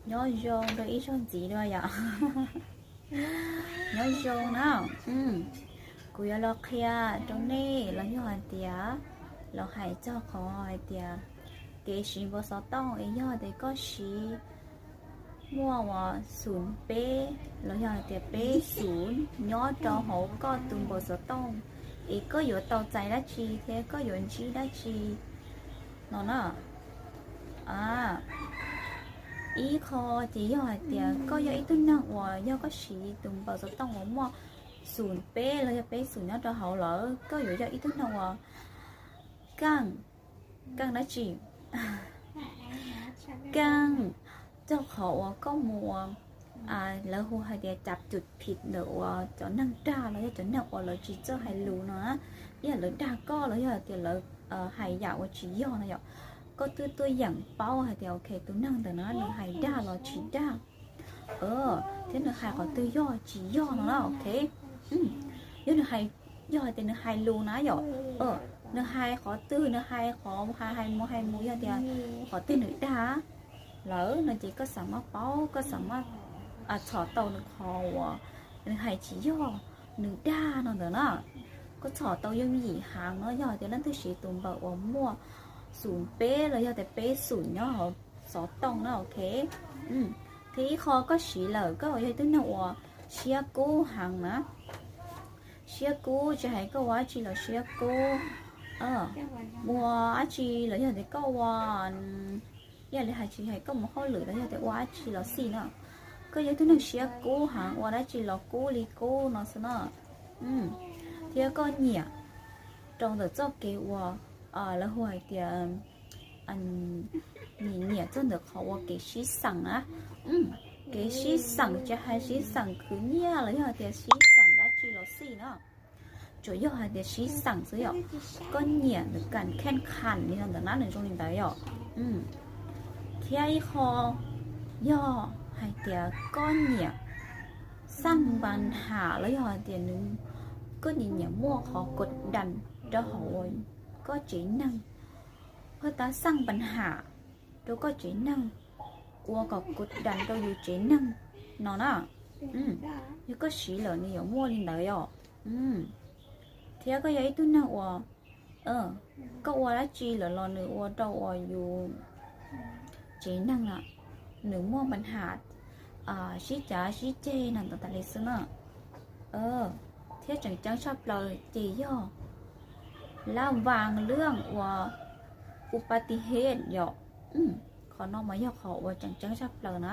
Nyob zoo rau ib zaug ntxiv dua yom. Nyob zoo na. Kuv yuav los qhia rau nej los yog hais tias los hais txog qhov hais tias kev siv npawb xov tooj es yog tias koj siv muaj uas xum peb los yog hais tias peb xum nyob rau hauv koj tus npawb xov tooj es koj yuav tau txais dab tsi thiab koj yuav ntsib dab tsi no na. Ib qho ces yog hais tias koj yog ib tug neeg uas yog koj siv tus npawb xov tooj uas muaj xum peb los yog peb xum nyob rau hauv lawm, koj yuav yog ib tug neeg uas keej, keej dab tsi? Keej txog qhov uas koj mus, lawv hu hais tias cam cus phim ntawm uas cov neeg dag los yog cov neeg uas lawv tsis txawj hais lus no na, ib yam lawv dag koj los yog hais tias lawv hais yam uas tsis yog no yom. Koj twb tuaj yeem paub hais tias ok tus neeg ntawm no nws hais dag los tsis dag, thiab nws hais qhov twg yog tsis yog no na, ok. Yog nws hais, yog hais tias nws hais lus na yom, nws hais qhov twg, nws hais qhov hais hais mus hais mus yog tias qhov twg nws dag lawm no ces koj xam maj paub, koj xam maj txhom tau nws qhov uas nws hais tsis yog, nws dag no ntawd na. Koj txhom tau yooj yim heev no yog tias leej twg siv tus npawb uas muaj xum peb los yog tias peb xum nyob hauv xov tooj na, ok. Thiab ib qho koj siv lawm koj yog ib tug neeg uas siab kub heev na. Siab kub tsis hais koj ua dab tsi los siab kub, ua dab tsi los yog tias koj ua, ib yam li hais tsis hais koj mus hauj lwm los yog tias ua dab tsi los xij na, koj yog ib tug neeg siab kub heev ua dab tsi los kub li kub no xwb na. Thiab koj nyiam rau ntawm txoj kev uas lawv hu hais tias nyiam nyiam txog ntawm qhov ua kev sib xeem na. Kev sib xeem tsis hais sib xeem khwv nyiaj los yog hais tias sib xeem dab tsi los xij na, tsuas yog hais tias sib xeem xwb yom. Koj nyiam ntawm kam kheej kham li no ntawm na, nws zoo li ntawd yom. Thiab ib qho yog hais tias koj nyiam xaj npas ham los yog hais tias nws, koj nyiam nyiam muaj qhov kod das rau hauv koj tsev neeg, huaj tab xaj npas ham rau koj tsev neeg, ua kom kod das rau yus tsev neeg no na. Yog koj siv lawm nws yuav muaj li ntawd yom. Thiab koj yog ib tug neeg uas koj ua dab tsi lawm los nws ua rau uas yus tsev neeg na nws muaj npas ham, sib cav sib ceg no ntawd tas li xwb na. Thiab tseem ceeb tshaj plaws ces yog lab vas lwj uas upativej yom. Qhov no mas yog qhov uas tseem ceeb tshaj plaws na.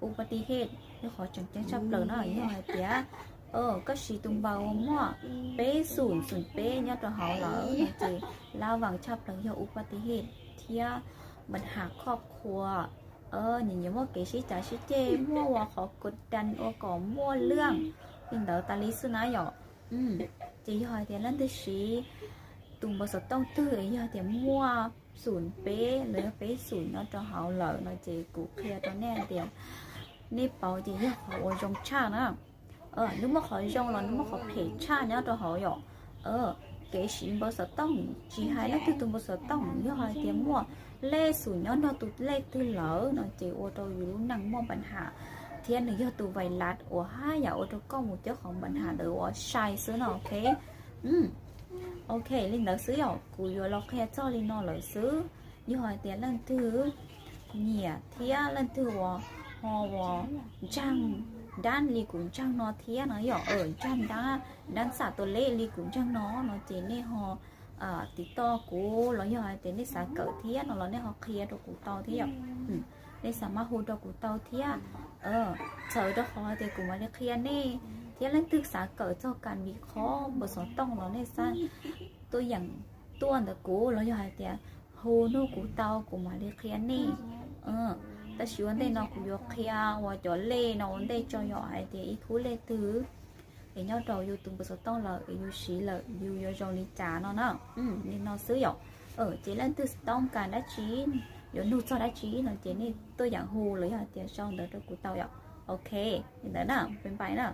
Upativej yog qhov tseem ceeb tshaj plaws na, yog hais tias koj siv tus npawb uas muaj peb xum xum peb nyob rau hauv lawm no ces lab vas tshaj plaws yog upativej thiab npas ham khoj khua, nyiam nyiam muaj kev sib cav sib ceg, muaj ua qhov kod das ua kom muaj lwj li ntawd tas li xwb na yom. Ces yog hais tias leej twg siv tus npawb xov tooj twg yog tias muaj xum peb los yog peb xum nyob rau hauv lawm no ces kuv qhia rau nej tias nej pauv ces yog qhov uas zoo tshaj na. Nws muaj qhov zoo los nws muaj qhov phem tshaj nyob rau hauv yom. Kev siv npawb xov tooj tsis hais leej twg tus npawb xov tooj, yog hais tias muaj lej xum nyob nrog tus lej twg lawm no ces ua rau yus lub neej muaj npas ham, thiab nws yog tus vais las uas haj yam ua rau koj mus cov qhov npas ham ntawd uas sai xwb no, ok. Ok, li ntawd xwb yom, kuv yuav los qhia txog li no lawm xwb. Yog hais tias leej twg nyiam thiab leej twg uas ho uas ntseeg dab li kuv ntseeg no thiab no yom, ntseeg dab, dab xam tua lej li kuv ntseeg no no ces nej ho tim toj kuv los yog hais tias nej xav kawm thiab no los nej ho qhia rau kuv tau thiab yom. Nej xav maj hu rau kuv tau thiab, txhawm rau qhov hais tias kuv mam li qhia nej. Thiab leej twg xav kawm txog kam vim qhov npawb xov tooj los nej xav tuaj yeem tuaj ntawm kuv los yog hais tias hu nug kuv tau kuv mam li qhia nej. Tab sis ua ntej no kuv yuav qhia uas cov lej no ua ntej tso yom, hais tias ib khub lej twg es nyob rau yus tus npawb xov tooj lawm es yus siv lawm yus yuav zoo li cas no na. Li no xwb yom. Ces leej twg toob kas dab tsi, yuav nug txog dab tsi no ces nej tuaj yeem hu los yog hais tias sau ntawv rau kuv tau yom. Ok, li ntawd na, peb npais na.